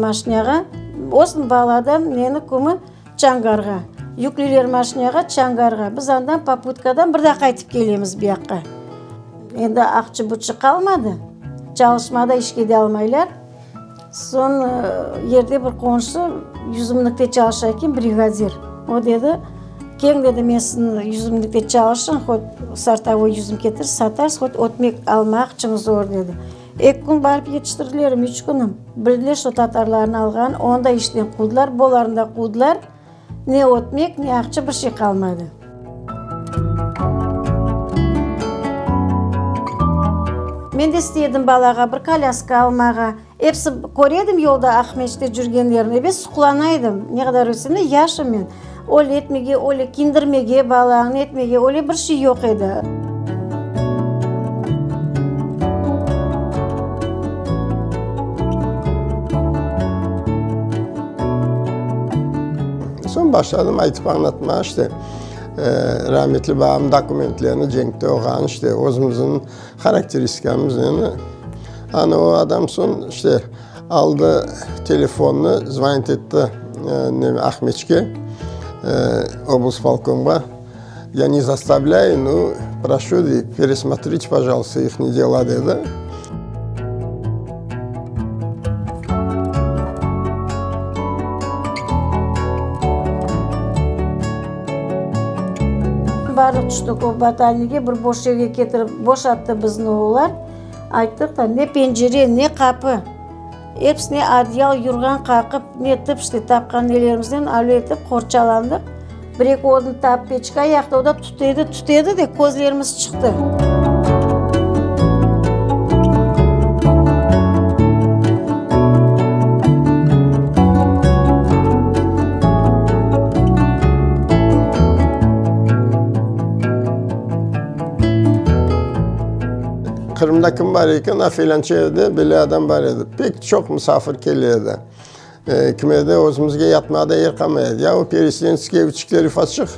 maşinağa, olsun baladan neni kümü Çangarğa. Yükleyler maşinağa Çangarğa. Biz andan poputkadan bir daa qaytıp kelemiz bu yaqqa. Endi aqçı-buçı qalmadı. Çalışmada işke de almaylar. Soñ yerde bir qonşu yüzümlikte çalışa eken, brigadir. O dedi, Keñ, dedi, men siziñ yüzümlikte çalışırım, hot sortovoy yüzüm ketir, satarsız, hot ötmek almaq içün zor, dedi. Eki kün barıp yetiştirdilermi, üç künüm. Bildiler, şo tatarlarnı alğanın, onı da işten quvdılar, bolarnı da quvdılar. Ne ötmek, ne aqça, bir şey qalmadı. Men de istey edim balağa bir kolâska almağa. Episi köre edim yolda Aqmescitte cürgenlerini, ebet suqlana edim. Ne qadar ölsem de, yaşım men. Öyle etmege, öyle kiyindirmege balañnı etmege, öyle bir şey yoq edi. Soñ başladım aytıp añlatmağa, işte, rametli babam dokumentlerini, cenkte olğanı, işte, özümizniñ harakteristikamıznı. Ana o adam soñ, işte, aldı telefonnı, zvonit etti Ahmeçke, oblspolkomğa. Ya ne zastavlâyu, no proşu, dey, peresmotrite, pojalısta, ihni dela, dedi. Barıq tüştik o batalnige, bir boş yerge ketirip boşattı bizni olar. Ayttıq da, ne pencere, ne qapı. Episine adyal, yurğan qaqıp, netip, işte, tapqan nelerimiznen öyle etip qorçalandıq. Bir-eki odun tapıp peçka yaqtıq, o da tütedi, tütedi de, közlerimiz çıqtı. Qırımda kim bar eken, a felânça evde böyle adam bar edi. Pek çoq musafir kele edi. Kim edi, özümizge yatmağa da yer qalmay edi. Ya o Pereselenskiy evçikte Refatçıq.